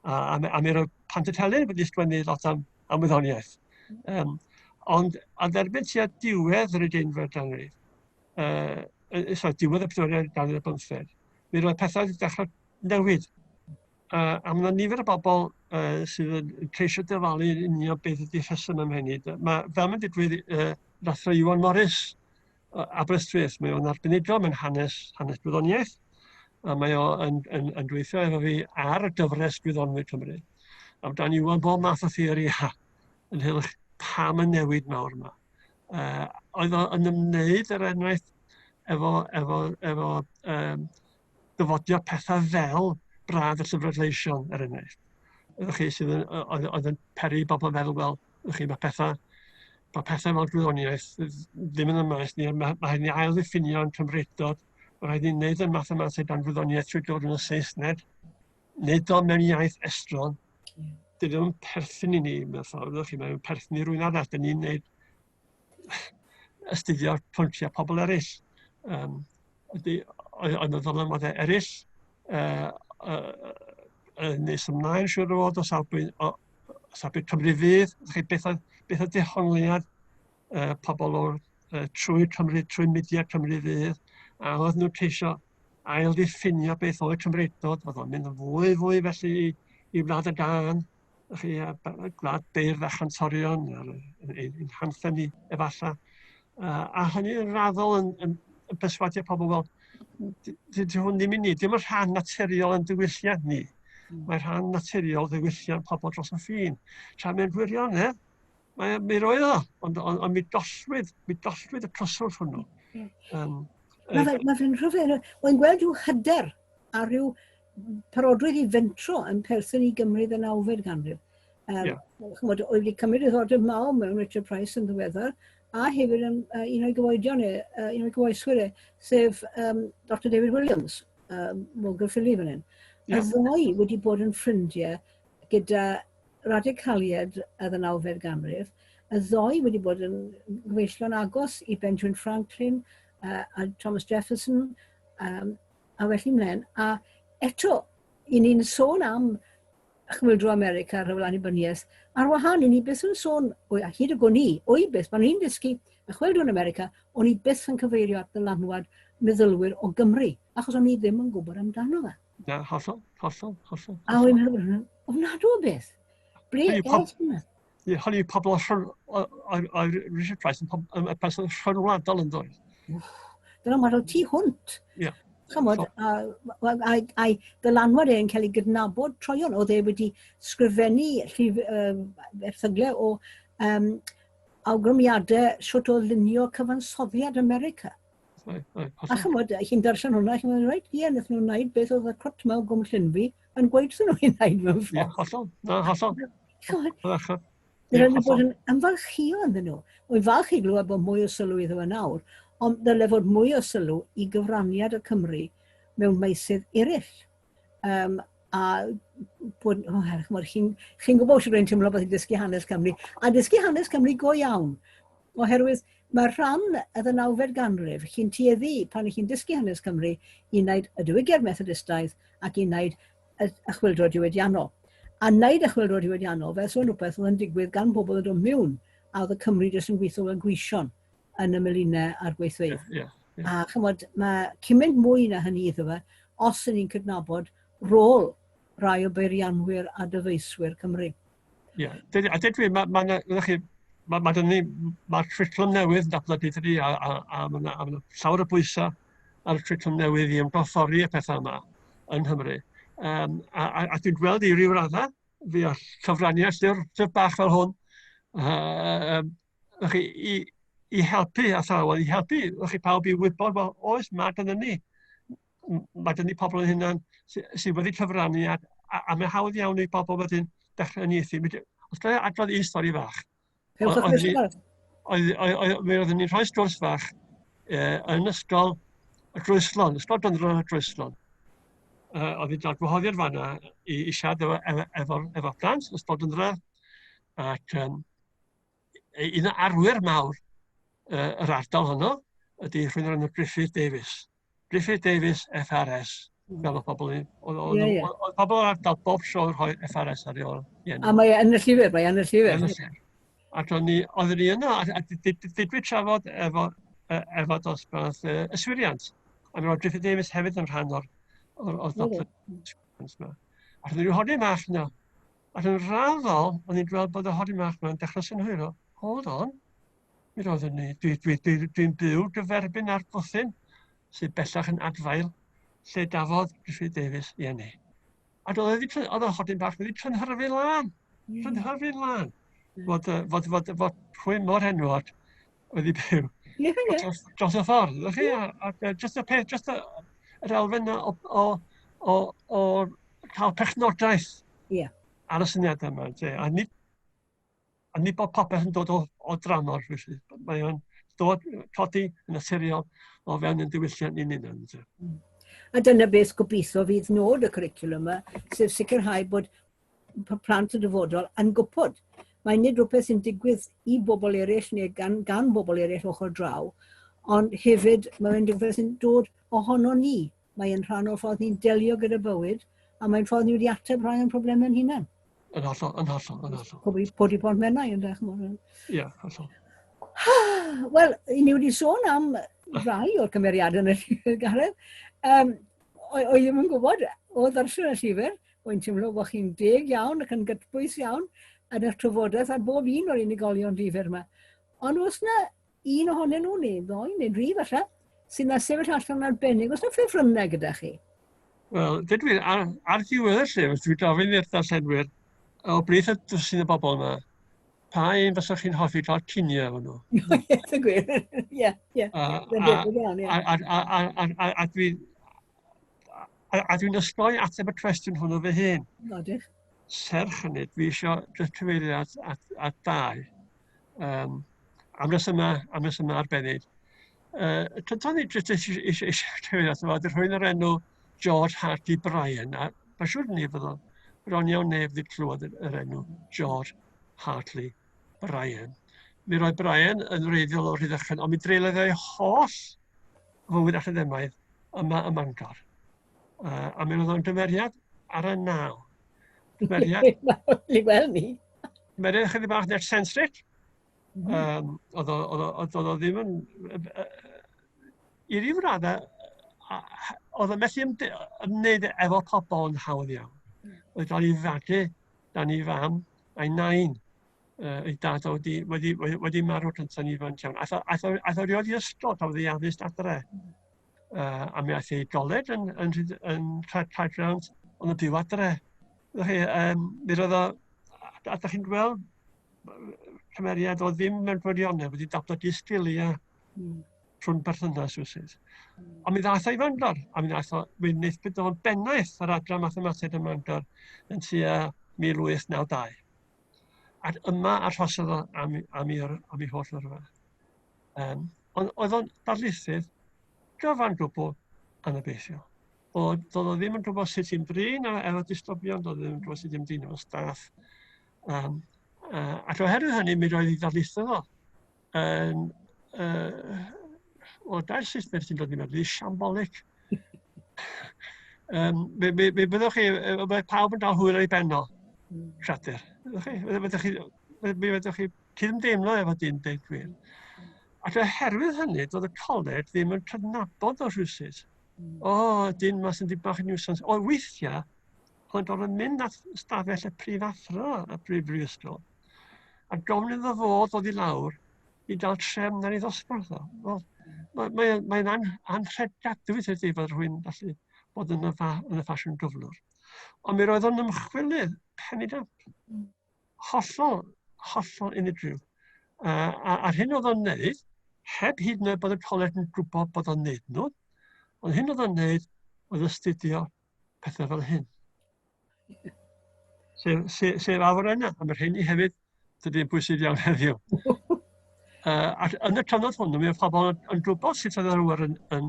a, a, a mi roedd Pantycelyn wedi sgwennu lot am, am wyddoniaeth. Um, ond, ond erbyn tua diwedd yr ugeinfed ganrif, uh, sorry, diwedd y pedwaredd ganrif ar bymtheg, mi roedd pethau wedi dechrau newid. Uh, a mae yna nifer o bobl uh, sydd yn ceisio dyfalu yn union beth ydy rheswm am hynny. Mae, fel mae'n digwydd, uh, Rathro Iwan Morris, uh, Aberystwyth, mae o'n arbenigol mewn hanes, hanes gwyddoniaeth, a mae o yn, yn, yn gweithio efo fi ar y gyfres Gwyddonwyr Cymru. A mae gan Iwan bob math o theori ynghylch pam y newid mawr yma. Uh, oedd o yn ymwneud, er enghraifft, efo, efo, efo um, dyfodiad pethau fel brad y llyfrau gleision, er enghraifft. Ydych chi sydd yn, oedd, oedd yn peri bobl feddwl, wel, ydych chi, mae pethau, mae pethau fel gwyddoniaeth ddim yn y maes ni, mae, mae rhaid ni ail ddiffinio yn Cymreidod, mae rhaid ni wneud yn mathemateg dan wyddoniaeth trwy dod yn y Saesneg, wneud o mewn iaith estron, yeah. Dyn nhw'n perthyn i ni mewn ffordd, ydych chi, mae'n perthyn i rwy'n arall, dyn ni'n wneud astudio pynciau pobl eraill. Um, ydy, oedd yna ddylanwadau eraill uh, uh, uh, nes ymlaen siŵr o fod o safbwynt, o, safbwynt Cymru Fydd. Chi, beth oedd, beth oedd dehongliad uh, pobl o'r uh, trwy Cymru, trwy mudiad Cymru Fydd, a oedd nhw'n ceisio ail ddiffinio beth oedd Cymreidod, oedd o'n mynd yn fwy fwy felly i, i wlad y gân, chi, a gwlad beirdd a chantorion, a'r ein hanthem ni efallai. Uh, a hynny yn raddol yn, yn, yn perswadio pobl, wel, Di hwn ddim i ni, dim yn rhan naturiol yn diwylliant ni. Mae rhan naturiol ddiwylliant pobl dros y ffin. Tra mewn gwirionedd, mae, mi roedd o, ond, ond, ond mi dollwyd, mi dollwyd y cyswllt hwnnw. Mae fe'n ma fe rhyfedd. Mae'n gweld rhyw hyder a rhyw parodrwydd i fentro yn perthyn i Gymru yn y nawfed ganrif. Um, yeah. Chymod, oedd wedi cymryd diddordeb mawr mewn Richard Price yn ddiweddar, a hefyd yn un o'i gyfoedion e, un o'i gyfoeswyr e, sef um, Dr David Williams, Morgan Philly fan hyn. Yeah. Y ddau wedi bod yn ffrindiau gyda radicaliaid y ddeunawfed ganrif, y ddau wedi bod yn gyfeillion agos i Benjamin Franklin a Thomas Jefferson, a felly mlaen. A eto, i ni'n sôn am chwyldro America, rhyfel annibyniaeth, ar wahân i ni byth yn sôn, o, a hyd y gwn i, o'i byth, pan o'n i'n dysgu y chwyldro yn America, o'n i byth yn cyfeirio at ddylanwad meddylwyr o Gymru, achos o'n i ddim yn gwybod amdano fe. Na, hollol, hollol, hollol. A o'n i'n meddwl, ofnadw o beth. Ble es hwnna? Hynny yw pobl Richard Price yn y person rhyngwladol yn dod. Dyna mae'n tu hwnt. Yeah. Chymod, a'i dylanwad e'n cael ei gydnabod troion. Oedd e wedi sgrifennu llif, erthyglau o um, awgrymiadau sut o lunio cyfansoddiad America. A chymod, chi'n darllen hwnna, chi'n meddwl, reit, ie, wnaethon nhw'n wneud beth oedd y crwt mewn gwm Llynfi yn gweud wrthyn nhw i wneud mewn ffordd. Ie, hollol, na, hollol. Chymod, Dyle nhw bod yn ymfalchio ynddyn nhw. Wy'n falch i glywed bod mwy o sylw iddo fe nawr, ond dyle fod mwy o sylw i gyfraniad y Cymry mewn meysydd eraill. Um, a bod, oh, chymod, chi'n chi gwybod sydd rwy'n teimlo bod chi'n dysgu hanes Cymru, a dysgu hanes Cymru go iawn, oherwydd mae rhan y ddeunawfed ganrif, chi'n tueddu pan chi'n dysgu hanes Cymru i wneud y diwygiad Methodistaidd ac i wneud y, y chwyldro diwydiannol. A wneud y chwyldro diwydiannol fel sy'n rhywbeth oedd yn digwydd gan bobl yn dod mewn a oedd y Cymru jyst yn gweithio fel gweision yn y melinau a'r gweithfeydd. Yeah, yeah, yeah. A chymod, mae cymaint mwy na hynny iddo fe os ydyn ni'n cydnabod rôl rai o beirianwyr a dyfeiswyr Cymru. Ie, yeah. a dweud gwir, mae ma, ma, chi, mae ma, ma, mae'r cwricwlwm newydd yn datblygu dydy, a, a, a mae yna ma llawer o bwysau ar y cwricwlwm newydd i ymgorffori y pethau yma yng Nghymru. Um, a, a, a dwi'n gweld i ryw raddau, fi all cyfraniad llyfr, llyfr bach fel hwn, uh, um, chi, i, i helpu athrawon, i helpu chi pawb i wybod, wel, oes, mae gyda ni, mae gen ni pobl yn hunan sydd sy wedi cyfrannu a, a, a mae'n hawdd iawn i bobl wedyn dechrau uniaethu. Os gael adrodd un stori fach. Mi oeddwn ni'n rhoi sgwrs fach e, yn ysgol y Groeslon, ysgol gynradd y Groeslon. Uh, oedd hi'n cael gwahoddiad fanna i, i siarad efo, efo, efo, efo plant, ysgol gynradd, ac um, un o arwyr mawr uh, yr ardal honno ydy rhywun o'r enw Griffith Davies. Griffith Davies, FRS, fel oedd pobl yn... Oedd yeah, yeah. Oedd pobl o'r ardal bob tro yn rhoi FRS ar ei ôl. A mae e yn y llyfr, mae e yn y llyfr. Yn y llyfr. Ac o'n i, oeddwn ni yno, a, a digwydd trafod efo, efo dosbarth yswiriant. A mi oedd Griffith Davies hefyd yn rhan o'r, o'r, o'r dosbarth yma. Ac oedd rhyw hodyn fach yno. Ac yn raddol, o'n i'n gweld bod y hodyn fach yma'n dechrau synhwyro. Hold on, Mi roeddwn ni, dwi'n dwi, dwi, dwi, dwi byw gyferbyn ar bwthyn sydd bellach yn adfail lle gafodd Griffith Davies i eni. A doedd e wedi, oedd y hodyn bach wedi cynhyrfu'n lân. Cynhyrfu'n lân. Fod, fod, fod, fod rhywun mor enwog wedi byw yeah, yeah. Dros, dros y ffordd. Ydych chi? A, a, just y peth, just y, yr elfen na o, o, o, o cael perchnogaeth yeah. ar y syniadau yma. A nid A nid bod popeth yn dod o, o dramor, felly. Mae o'n dod, codi yn naturiol o fewn yn diwylliant ni'n unan. Mm. A dyna beth gobeithio fydd nod y cwricwlwm yma, sef sicrhau bod plant y dyfodol yn gwybod. Mae nid rhywbeth sy'n digwydd i bobl eraill neu gan, gan bobl eraill ochr draw, ond hefyd mae'n rhywbeth sy'n dod ohono ni. Mae'n rhan o'r ffordd ni'n delio gyda bywyd, a mae'n ffordd ni wedi ateb rhai o'n problemau'n hunain. Yn hollol, yn hollol, yn hollol. Pobi, podi pont Menai yn dechrau. Ie, yeah, hollol. Wel, ni wedi sôn am rai o'r cymeriadau yn y llyfr, Gareth. Um, Oedd ddim yn gwybod o ddarllen y llyfr, o'n teimlo bod chi'n deg iawn ac yn gytbwys iawn yn eich trafodaeth ar bob un o'r unigolion difyr yma. Ond oes yna un ohonyn nhw, neu ddoi, neu dri falle, sy'n na sefyll allan arbennig? Oes na ffefrynnau gyda chi? Wel, dydw i, ar, ar ddiwedd y llyfr, dwi'n gofyn i'r darllenwyr, o blith y dwsin o bobl yma, pa un fysa chi'n hoffi cael cinio efo nhw? Ie, y gwir. Ie, ie. A, a, a, a, a, a, a dwi'n a, a dwi'n ysgoi ateb y cwestiwn hwnnw fy hun. No, diolch. Serch hynny, dwi eisiau jyst cyfeirio at, at, at dau. Um, am resymau, am resymau arbennig. Cyntaf ni jyst eisiau, eisiau, eisiau cyfeirio ato fo, ydy rhywun o'r enw George Hartley Bryan. A mae'n siŵr ni fydd o bron iawn neb wedi clywed yr enw George Hartley Bryan. Mi roedd Bryan yn wreiddiol o Rhydychen, ond mi dreuliodd ei holl fywyd academaidd yma ym Mangor. A mi roedd o'n gymeriad ar y naw. Cymeriad... Ni weld ni. Cymeriad chydig bach yn eccentric. Mm. Oedd o ddim yn... I ryw raddau, oedd o'n methu ymwneud efo pobl yn hawdd iawn. Hmm. Oedd gael ei fagu dan ei fam a'i nain. Ei dad o wedi, wedi, wedi, wedi marw cyntaf yn ifanc iawn. Aeth o, aeth o, aeth o rioed i ysgol pan oedd ei addysg adre. A mi aeth ei goleg yn, yn, yn, yn Caergrawnt, ond yn byw adre. Chi, um, mi roedd o, a, a da chi'n gweld cymeriad o ddim mewn gwirionedd wedi datblygu sgiliau rhwng berthynas rywsut. Ond mi ddaeth o i Fangor, a mi ddaeth o, mi wnaethpwyd o'n bennaeth ar adran mathemateg ym Mangor yn tua 1892. Ac yma arhosodd o am, am, ei, am ei holl yrfa. Um, ond oedd o'n darlithydd gyfan gwbl anobeithiol. Oedd, doedd o ddim yn gwybod sut i'n drin efo disgyblion, doedd o ddim yn gwybod sut i'n drin efo staff. Um, ac oherwydd hynny, mi roedd ei ddarlithydd o yn... Uh, o gair Saesneg sy'n dod i mewn, shambolic. um, mi, mi, mi byddwch chi, mae pawb yn dal hwyl ar ei ben o, siadur. Byddwch chi, byddwch chi, mi fedrwch chi cydymdeimlo efo dyn deud gwir. Ac oherwydd hynny, doedd y coleg ddim yn cydnabod o rhywsut. O, dyn ma sy'n di bach yn niwsans. O, weithiau, oedd yn gorfod mynd at stafell y prifathro y brif brifysgol, a gofyn iddo fo ddod i lawr i gael trefn ar ei ddosbarth o. Wel, mae'n mae, mae an, anhredadwy tydi fod rhywun gallu bod yn y, fa, yn y ffasiwn gyflwr. Ond mi roedd o'n ymchwilydd penidamp. Hollol, hollol unigryw. A, a'r hyn oedd o'n neud, heb hyd yn oed bod y coleg yn gwybod bod o'n neud nhw, ond hyn oedd o'n neud oedd astudio pethau fel hyn. Sef, sef, sef awyrennau, a mae'r rheini hefyd, dydy'n bwysig iawn heddiw. ac yn y cyfnod hwnnw, mi oedd pobl yn, yn gwybod sut oedd yr awyr yn, yn,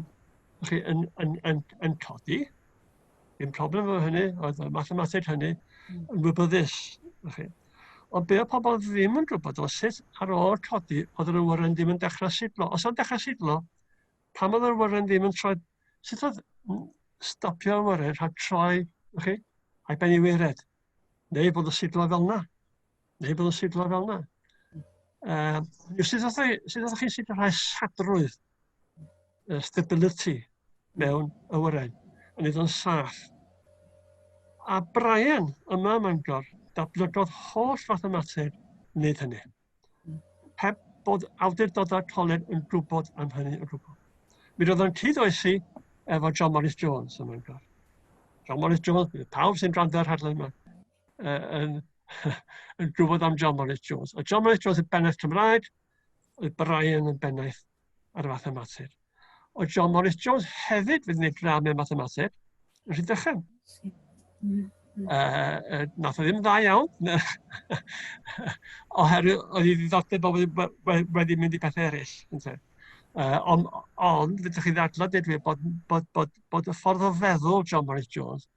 chi, yn, yn, yn, yn codi. Dim problem efo hynny, oedd y mathemateg hynny yn wybyddus. Chi. Ond be oedd pobl ddim yn gwybod oedd sut ar ôl codi oedd yr awyren ddim yn dechrau siglo. Os oedd dechrau siglo, pam oedd yr awyren ddim yn troi... Sut oedd stopio awyren rhag troi, chi, a'i ben i waered? Neu bod y siglo fel yna. Neu bod y siglo fel yna. Sut oedd chi'n sicrhau sadrwydd, stability, mewn awyren, yn neud o'n saff. A Brian, yma ym Mangor, datblygodd holl fathemateg wneud hynny. Heb bod awdurdodau'r coleg yn gwybod am hynny o gwbl. Mi roedd o'n cyd-oesi efo John Morris Jones ym Mangor. John Morris Jones, bydd pawb sy'n gwrando ar rhaglen yma yn, yn gwybod am John Morris Jones. O John Morris Jones yn bennaeth Cymraeg, oedd Brian yn bennaeth ar y fathemateg. O John Morris Jones hefyd fydd wneud gradd mewn mathemateg yn Rhydychen. Nath o ddim dda iawn, oherwydd oedd ei ddiddordeb o wedi, wedi mynd i pethau eraill. Ynte. Ond, on, fedrwch chi ddadlau dweud gwir bod, bod, bod, bod y ffordd o feddwl John Morris Jones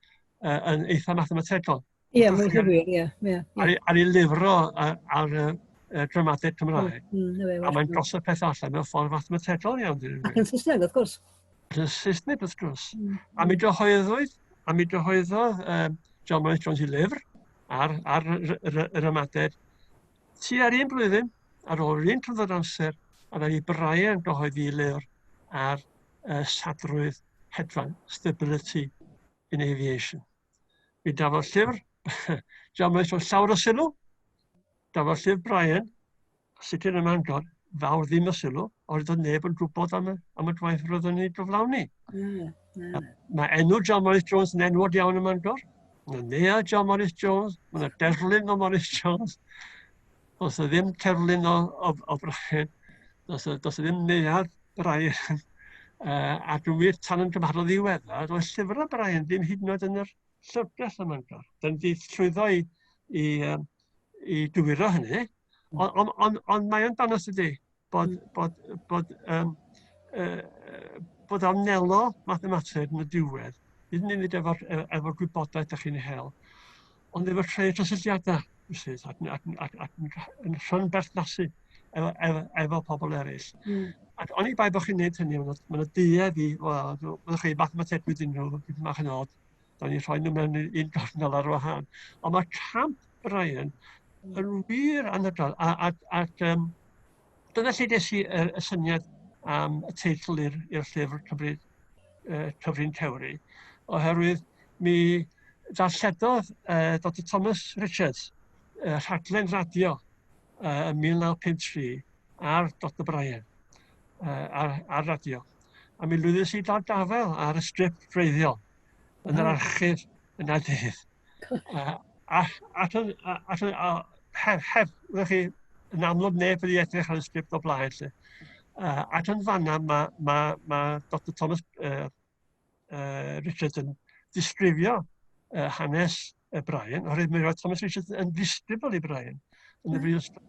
yn eitha mathemategol. Ie, mae'n wir, ie. Ie. Ar, ar ei lyfr o ar, ar y gramadeg Cymraeg. A mae'n gosod pethau allan mewn ffordd fathemategol iawn. Ac yn Saesneg, wrth gwrs. Ac yn Saesneg, wrth gwrs. A mi gyhoeddwyd, a mi gyhoeddodd um, John Morris Jones i lyfr ar, ar yr ymadeg tua'r un blwyddyn, ar ôl yr un cyfnod amser, a ddaru Brian gyhoeddi ei lyfr ar sadrwydd hedfan, stability in aviation. Mi gafodd llyfr John Morris Jones llawer o sylw. Gafodd llyfr Brian, sicr ym Mangor, fawr ddim o sylw, oherwydd doedd neb yn gwybod am y, am y gwaith roedd yn ei gyflawni. Mae enw John Morris Jones yn enwog iawn ym Mangor. Mae yna neuadd John Morris Jones, mae yna derlun o Morris Jones. Does yna ddim cerflun o, o, o Brian, does yna, does yna ddim neuadd Brian. A dwi'n wir tan yn gymharol ddiweddar, doedd llyfrau Brian ddim hyd yn oed yn yr llyfrgell ym Mangor. Dyna ni wedi llwyddo i, i, um, i gywiro hynny, ond on, on, on mae o'n dangos ydy bod, bod, bod, um, bod a wnelo mathemateg yn y diwedd, nid yn unig efo'r efo gwybodaeth da chi'n hel, ond efo creu cysylltiadau, rywsut, ac, ac, ac, ac yn, yn rhynberthnasu efo, efo, efo pobl eraill. Ac oni bai bod chi'n gwneud hynny, mae yna duedd i, wel, byddwch chi mathemategwyr dyn nhw, dipyn bach yn od, da ni'n rhoi nhw mewn un gornel ar wahân. Ond mae camp Brian yn wir anhygoel. A, a, ac um, dyna lle des i y, y syniad am y teitl i'r llyfr Cymru, Cyfrin Cewri, oherwydd mi ddarlledodd Dr Thomas Richards rhaglen radio ym 1953 ar Dr Brian, ar, ar radio. A mi lwyddes i gael gafael ar y strip gwreiddiol yn yr archif yn Adydd. A, a, a, a, a, a, heb, heb, ydych chi, yn amlwg neb wedi edrych ar y sgript o blaen, lle. Ac yn fanna mae ma, ma Dr Thomas Richards yn disgrifio hanes Brian, oherwydd mi roedd Thomas Richards yn ddisgybl i Brian yn y brifysgol.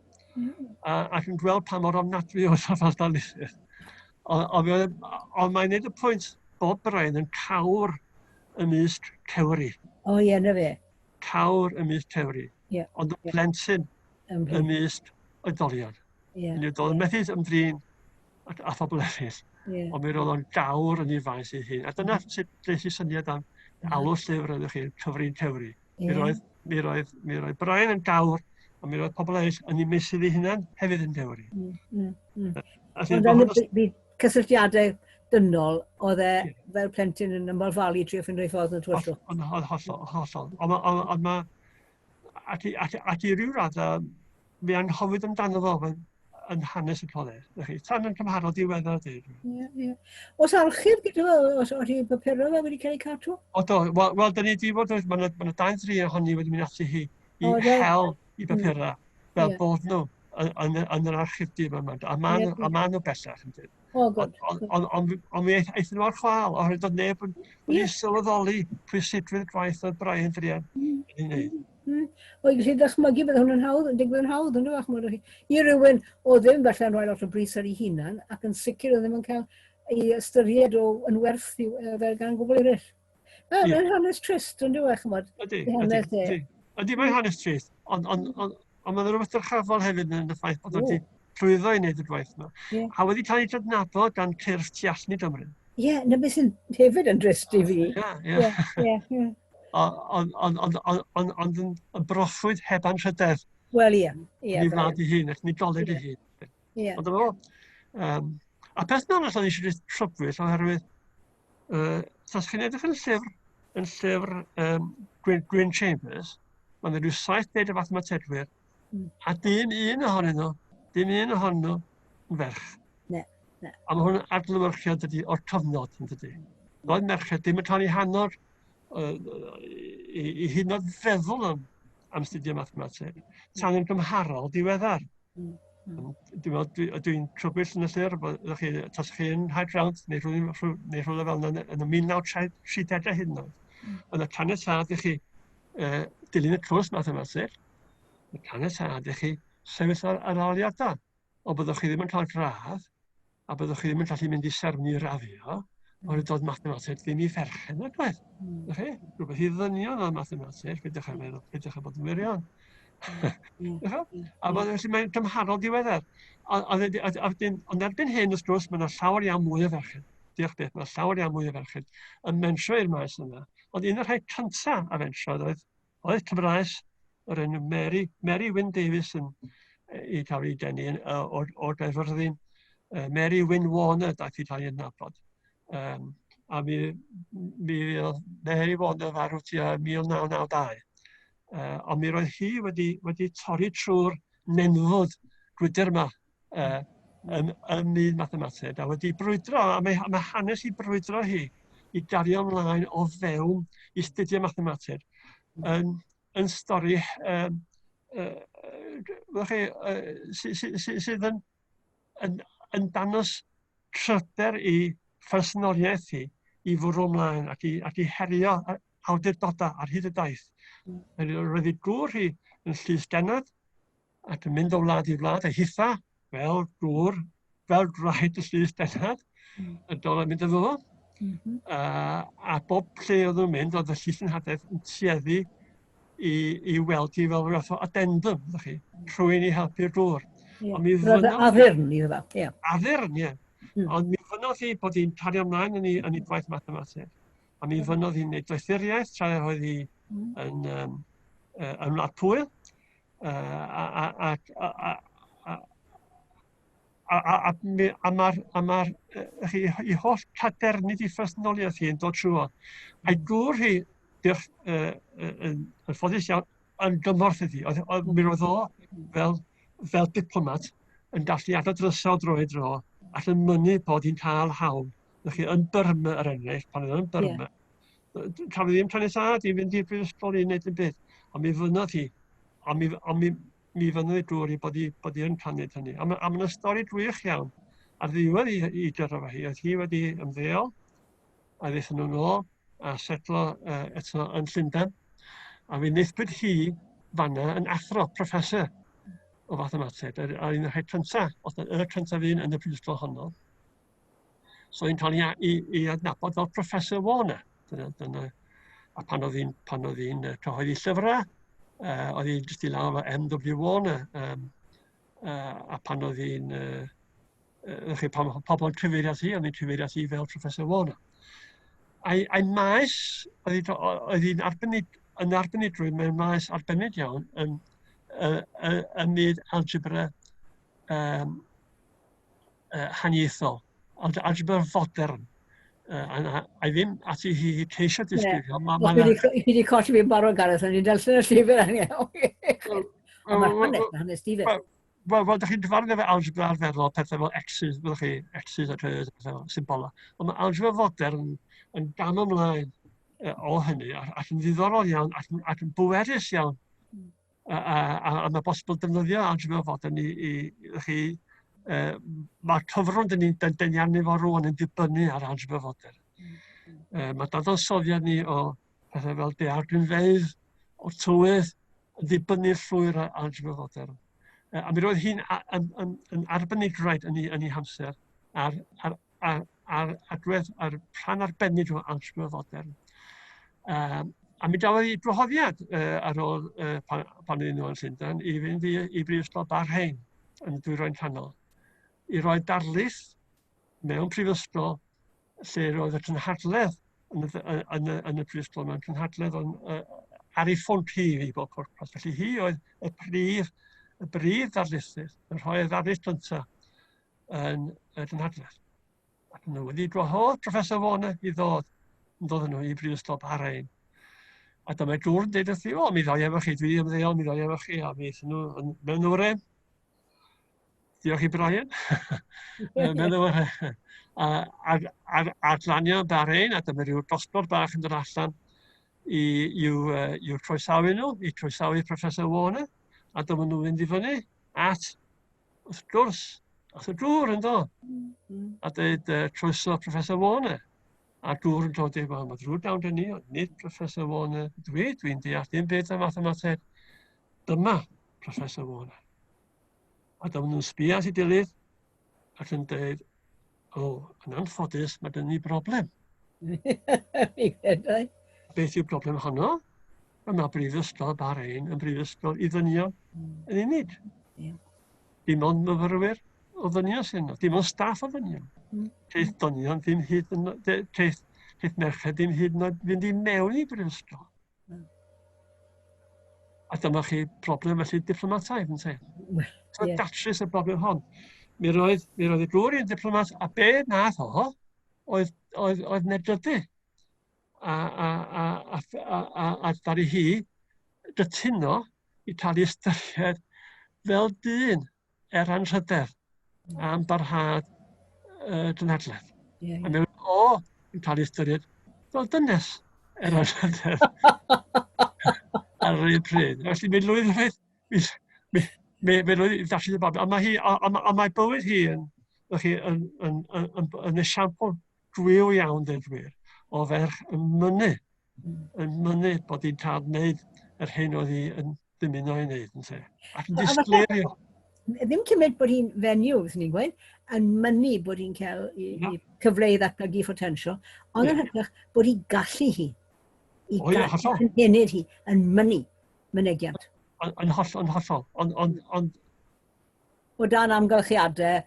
A, ac yn gweld pa mor ofnadwy oedd o fel darlithydd. Ond on, mae'n neud y pwynt bod Brian yn cawr ymysg cewri. O ie, na fe. Cawr ymysg cewri. Yeah. Ond y plentyn ymysg oedolion. Yeah. Yn doedd methu ymdrin a, a phobl eraill. Yeah. Ond mi roedd o'n gawr yn ei faes ei hun. A dyna sut des i syniad am alw llyfr ydych chi, Cyfrin Cewri. Yeah. Mi roedd, mi roedd, mi roedd Brian yn gawr, a mi roedd pobl eraill yn ei meysydd ei hunan hefyd yn gewri. Ond yn y cysylltiadau dynol, oedd e fel plentyn yn ymbalfalu trio ffindo ei ffordd yn y tywyllwch. Ond hollol, hollol. Ond on, ma, ac, ac, ac i ryw raddau, mi anghofyd amdano fo yn hanes y coleg. Chi, tan yn cymharol diweddar, dweud. Ie, ie. Oes archif gyda fo, os oes i bapurau fe wedi cael eu cadw? O do, wel, well, da ni wedi bod, mae yna ma dau dri ohoni wedi mynd ati hi i o, hel i bapurau, fel yeah. bod nhw yn, yn, yn yr archifdy yma. A maen yeah. ma nhw bellach yn dweud. O, good. Ond on, on, on, mi aethon nhw ar chwal, oherwydd doedd neb yn wedi yeah. sylweddoli pwysigrwydd gwaith oedd Brian Druan yn ei wneud. O, i gallu dychmygu bydd hwn yn hawdd, yn digwydd yn hawdd, yn dweud, ch'mod, i rywun o ddim falle'n rhoi lot o bris ar ei hunan, ac yn sicr o ddim yn cael ei ystyried o yn werth i, fel gan gwbl eraill. Na, yeah. Mae'n hanes trist, yn dweud, ch'mod. Ydy, ydy, ydy. Ydy, mae'n hanes trist, ond on, on, on mae'n rhywbeth dyrchafol hefyd yn y ffaith bod wedi llwyddo i wneud y gwaith yma. Yeah. A wedi cael ei gydnabod gan cyrff tu allan i Gymru. Ie, yeah, na beth sy'n hefyd yn drist i fi. Ie, ie. Ie, ie. Ond yn broffwyd heb anrhydedd. Wel, ie. Ie. Ni wlad ei hun, ac ni goleg ei hun. Ie. Ond dyma fo. Um, a peth arall o'n eisiau trybwyll, oherwydd, uh, tas chi'n edrych yn llyfr, yn llyfr um, Gwyn, Gwyn Chambers, mae'n rhyw 70 o fathemategwyr, a dim un ohonyn nhw, dim un ohonyn nhw yn ferch. Ne, ne. A mae hwn yn adlewyrchiad dydy o'r cyfnod, yn dydy. Doedd merched ddim yn cael eu hannog i, i hyd yn oed feddwl am, am studio mathemateg, tan yn gymharol diweddar. Dwi'n meddwl, dwi'n dwi crybwyll yn y llyfr, bod ydych chi, tas chi yn High Ground, neu rhywle, neu rhywle fel yna, yn y 1930au hyd yn oed. Oedd y caniatâd i chi dilyn y cwrs mathemateg, y caniatâd i chi sefyll ar arholiadau. Ond byddwch chi ddim yn cael gradd, a byddwch chi ddim yn gallu mynd i serfni raddio, oherwydd doedd mathemateg ddim i ferched nag oedd. Chi? Rhywbeth i ddynion oedd mathemateg, peidiwch â meddwl, peidiwch â bod yn wirion. A mm. felly mae'n gymharol diweddar. Ond erbyn hyn, wrth gwrs, mae yna llawer iawn mwy o ferched. Diolch beth, mae llawer iawn mwy o ferched yn mentro i'r maes yna. Ond un o'r rhai cyntaf a fentrodd oedd Oedd Cymraes o'r enw Mary, Mary Wyn Davies yn i cael ei denu o'r, or Gaerfyrddin. Mary Wyn Warner daeth i cael ei adnabod. Um, a mi, mi oedd Mary Warner farw tua 1992. Ond mi roedd hi wedi, wedi torri trwy'r nenfwd gwydr yma. yn, ym myd mathemateg a wedi brwydro, a mae, mae hanes i brwydro hi i gario ymlaen o fewn i studio mathemateg yn, yn stori um, uh, chi, uh, sy, sy, sy, sydd yn, yn, yn dangos pryder i phersonoliaeth hi i fwrw ymlaen ac i, ac i herio awdurdodau ar hyd y daith. Roedd ei gŵr hi yn llys genod ac yn mynd o wlad i wlad a hitha fel gŵr, fel gwraig y llys genad, yn dod a mynd efo fo. Mm -hmm. uh, a bob lle oedd nhw'n mynd, oedd y llys ynhadaeth yn tueddu i, i weld hi fel rhywbeth o addendum, ydych chi, rhywun i helpu'r gŵr. Yeah. Ond mi fynnodd... Addurn iddo fo, ie. Addurn, ie. Ond mi fynnodd hi bod hi'n cario ymlaen yn ei, yn ei gwaith mathemateg. A mi fynnodd hi'n gwneud doethuriaeth tra oedd hi yn, um, uh, yn Wlad Pwyl. Uh, a, a, a, a, a, a, a, a, a, a mae'r a ma chi, i holl cadernid i phersonoliaeth hi yn dod trwy. A'i gŵr hi, diolch, uh, yn, yn ffodus iawn, yn gymorth iddi. Oedd, oedd, mi roedd o fel, fel diplomat yn gallu agor drysau o dro i dro ac yn mynnu bod hi'n cael hawl. Ydych chi yn Burma, er enghraifft, pan oedd yn Burma, yeah. cafodd ddim caniatâd i fynd i'r brifysgol i wneud yn byd. Ond mi fynnodd hi, ond mi, ond mi, mi fynnodd ei gŵr i bod hi, bod hi yn cael wneud hynny. A mae yna stori gwych iawn. Ar ddiwedd i, i gyrraedd hi, oedd hi wedi ymddeol, a ddaethon nhw nôl a setlo uh, eto yn Llundain. A fe wnaethpwyd hi fanna yn athro, professor o fathemateg, a un o'r rhai cyntaf, oedd y cyntaf un yn y brifysgol honno. So hi'n cael ei, ei, ei adnabod fel Professor Warner. Dyna, dyna. A pan oedd hi'n pan oedd hi'n cyhoeddi llyfrau, uh, oedd hi'n jyst i lawr fel M.W. Warner. Um, uh, a pan oedd hi'n uh, uh, chi, pan pobl yn cyfeirio at hi, oedd hi'n cyfeirio at hi fel Professor Warner. A'i, a'i maes, oedd hi'n arbennig, yn arbenigrwydd mewn maes arbennig iawn yn, yn, yn, yn myd algebra um, uh, haniaethol, ond algebra fodern. Uh, a, a, a ddim ati hi i ceisio disgrifio. Yeah. Ma, ma, Fi wedi colli fi'n barod, Gareth, o'n i'n darllen y llyfr yn iawn. Ond mae'r hanes, mae hanes difyr. Wel, wel, da chi'n gyfarwydd efo algebra arferol, pethau fel X's, fyddwch chi, X's a R's, pethau fel symbolau. Ond mae algebra fodern yn gam ymlaen o hynny, ac yn ddiddorol iawn, ac yn, ac yn bwerus iawn. A, a, a, a mae bosibl defnyddio algebra fodern i, i, i chi, uh, mae'r cyfrwng dyn ni'n dyn, dyn ni arni fo rwan yn dibynnu ar algebra fodern. Uh, mae dadansoddiad ni o pethau fel daeargrynfeydd, o'r tywydd, yn ddibynnu llwyr ar algebra fodern. A mi roedd hi'n yn, yn, yn arbenigwraig yn ei, yn ei hamser ar, ar, ar, ar agwedd, ar rhan arbennig o algebra fodern. Um, a mi gafodd ei gwahoddiad uh, ar ôl uh, pan, pan oedd nhw yn Llundain i fynd i, i Brifysgol Bahrain yn y Dwyrain Canol i roi darlith mewn prifysgol lle roedd y cynhadledd yn y, yn y, yn y prifysgol mewn cynhadledd on, uh, ar ei ffôn hi i bob pwrpas. Felly hi oedd y prif, y brif ddarlithydd, yn rhoi'r ddarlith gyntaf yn y gynhadledd. Ac nhw wedi gwahodd Professor Warner i ddod, yn dod nhw i Brifysgol Bahrain. A dyma gŵr yn dweud wrthi, o, mi ddoi efo chi, dwi ymddeol, mi ddoi efo chi, a mi aethon nhw mewn oren. Diolch i Brian. Mewn oren. A, a, a, a glanio yn Bahrain, a dyma rhyw gosgor bach yn dod allan i, i'w, uh, i'w croesawu nhw, i croesawu Professor Warner, a dyma nhw'n mynd i fyny at wrth gwrs, ath y gŵr yn do, a dweud, uh, croeso Professor Warner. A'r gŵr yn dod i'r mae ddrwg iawn gen i, ond nid Professor Warner dwi, dwi'n deall dim byd am mathemateg. Dyma Professor Warner. A dyma nhw'n sbio at ei gilydd ac yn dweud, o, yn anffodus, mae gen ni broblem. Beth yw'r broblem honno? Wel, mae Brifysgol Bahrain yn brifysgol i ddynion yn unig. Yeah. Dim ond myfyrwyr o ddynion sy'n yno, dim ond staff o ddynion. Ceith dynion ddim hyd yn ceith, ceith merched ddim hyd yn oed fynd i mewn i brifysgol. A dyma chi broblem felly diplomataidd, yn te? Well, so yeah. datrys y broblem hon. Mi roedd, mi roedd y gŵr i'n diplomat, a be nath o, oedd, oedd, oedd nedrydu. A, a, a, a, a, a, a ddaru hi gytuno i cael ei ystyried fel dyn er anrhydedd. am barhad y gynhadledd. Yeah, yeah. A mewn o yn cael ei ystyried fel dynes er anrhydedd ar yr un pryd. Felly mi lwyddwyd, mi, mi, mi, mi lwyddwyd i ddathlu y babi. A mae, hi, a, a, a mae bywyd hi yn, chi, yn, yn, yn, yn, yn esiampl gwiw iawn, dweud gwir, o ferch yn mynnu, yn mynnu bod hi'n cael wneud yr hyn oedd hi yn dymuno ei wneud, yn te. Ac yn disgleirio. Ddim cymryd bod hi'n fenyw, fyswn ni'n gweud, yn mynnu bod hi'n cael i, no. i cyfle i ddatblygu photensial, ond yn hytrach bod hi gallu hi, i oh, yeah, gallu cynhenid hi, yn mynnu mynegiant. Yn hollol, yn hollol. Ond, on, on, o dan amgylchiadau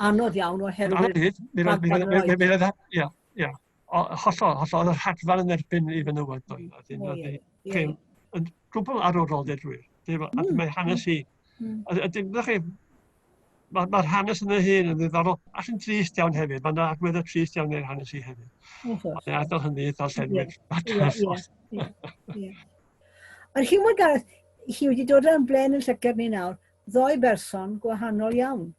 anodd iawn oherwydd... Anodd, mi roedd, ie, ie. Hollol, hollol, oedd y rhagfarn yn erbyn i fenywod, doedd. Oedd yn gwbl arwrol, dweud gwir. A mae hanes hi. A dim, chi, mae'r ma hanes yn ei hun yn ddiddorol ac yn trist iawn hefyd. Mae yna agweddau trist iawn i'r hanes hi hefyd. Ond adael hynny i ddarllenwyr. Ie, ie. Ond chi'n gwybod, Gareth, chi wedi dod yn blaen yn llygad ni nawr, ddoi berson gwahanol iawn.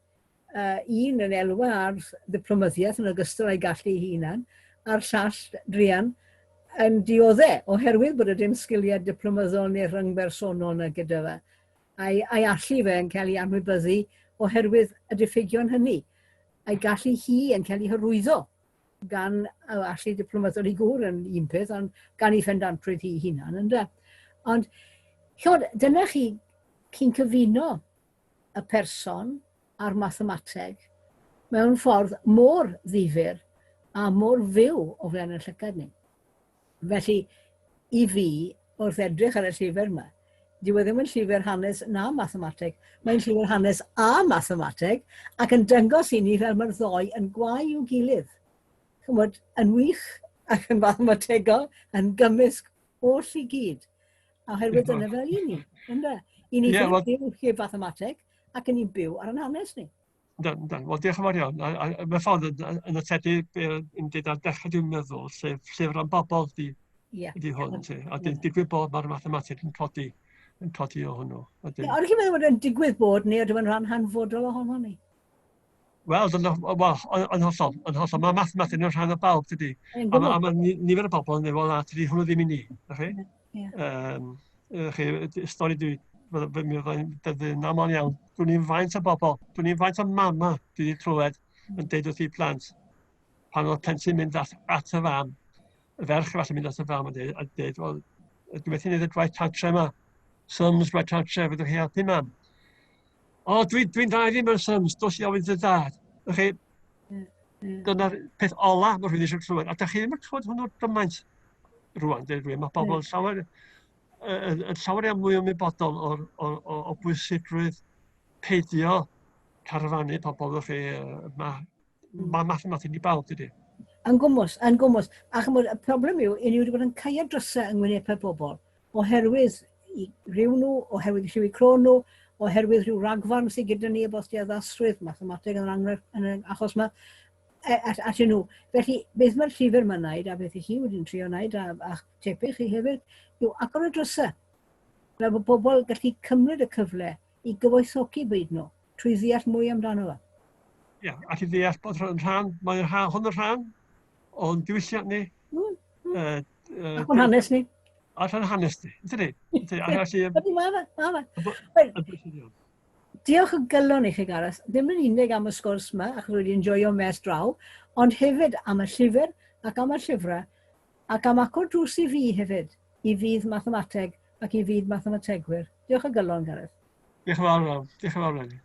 Un yn elwa ar ddiplomyddiaeth yn ogystal â'i gallu ei hunan, a'r llall, druan, yn diodde oherwydd bod y dim sgiliau diplomyddol neu rhyngbersonol na gyda fe. A'i, a'i allu fe yn cael ei anwybyddu oherwydd y diffygion hynny. A'i gallu hi yn cael ei hyrwyddo gan allu diplomyddol ei gŵr yn un peth, ond gan ei phendantrwydd hi hunan, ynde? Ond, chymod, dyna chi, chi'n cyfuno y person a'r mathemateg mewn ffordd mor ddifyr a mor fyw o flaen y llygad ni. Felly, i fi, wrth edrych ar y llyfr yma, dyw e ddim yn llyfr hanes na mathemateg, mae'n llyfr hanes a mathemateg, ac yn dangos i ni fel mae'r ddoi yn gwau i'w gilydd. Chymod, yn wych ac yn fathemategol, yn gymysg oll i gyd. A oherwydd dyna fel i ni, ynde? I ni yeah, well, byw heb fathemateg ac yn ni'n byw ar yn hanes ni. Yndan, yndan. Wel, diolch yn fawr iawn. A, a, a mewn ffordd yn, yn atebu be yn dweud ar dechrau dwi'n meddwl, sef llyfr am bobl di, yeah. di hwn. Ti. A yeah. digwydd bod mae'r mathemateg yn codi, yn codi o hwnnw. Ie, ond chi'n meddwl bod yn digwydd bod neu ydw yn rhan hanfodol ohono ni? Wel, dyna, wel, yn hollol, yn hollol. Mae mathemateg yn rhan o bawb, dydy. A mae, ma nifer o bobl yn dweud, wel na, tydi hwnnw ddim i ni. Na chi? Yeah. Um, chi, stori dwi, mi fyddai'n dyddyn aml iawn. Dwi'n i'n faint o bobl, dwi'n i'n faint o mama dwi wedi clywed yn deud wrth i plant, pan oedd plentyn mynd at, at y fam, y ferch falle mynd at y fam a dweud, a dweud wel, dwi'n methu gwneud y gwaith cartre yma. Sums gwaith cartre, fyddwch chi helpu mam. O, dwi'n dwi dda i ddim mewn sums, dos i ofyn dy dad. Chi, dyna'r peth ola mae rhywun eisiau clywed. A da chi ddim yn clywed hwnnw gymaint rwan, dweud rhywun. Mae pobl mm. llawer, yn llawer iawn mwy ymwybodol o'r, o, o, o bwysigrwydd peidio carafanu pobl, chi, mae ma mathemateg i bawb, dydy. Yn gwmws, yn gwmws. A chymod, y problem yw, i ni wedi bod yn cael drysau yng ngwynebau bobl. oherwydd i rhyw nhw, oherwydd lliw eu croen nhw, oherwydd rhyw ragfarn sydd gyda ni y bosdi addasrwydd, mathemateg yn yr enghraifft yn yr achos yma, e, at, atyn nhw. Felly, beth mae'r llyfr yma'n wneud, a beth i chi wedi'n trio wneud, a, a'ch tebyg chi hefyd, yw agor y drysau. Fel bod bobl gallu cymryd y cyfle i gyfoethogi byd nhw, trwy ddeall mwy amdano fe. Ie, yeah, ac i ddeall bod yn rhan, mae'n rhan, hwn yn rhan o'n diwylliant ni. Mm. Mm. Ac o'n hanes ni. Ac o'n hanes ni, ydy? Ydy, ac felly... Ydy, mae fe, mae fe. Diolch o galon i chi, Gareth. Ddim yn unig am y sgwrs yma, achos wedi enjoyo mes draw, ond hefyd am y llyfr ac am y llyfrau, ac am agor drws i fi hefyd, i fydd mathemateg ac i fydd mathemategwyr. Diolch o galon, Gareth. Diolch yn fawr, Diolch yn fawr, Reni.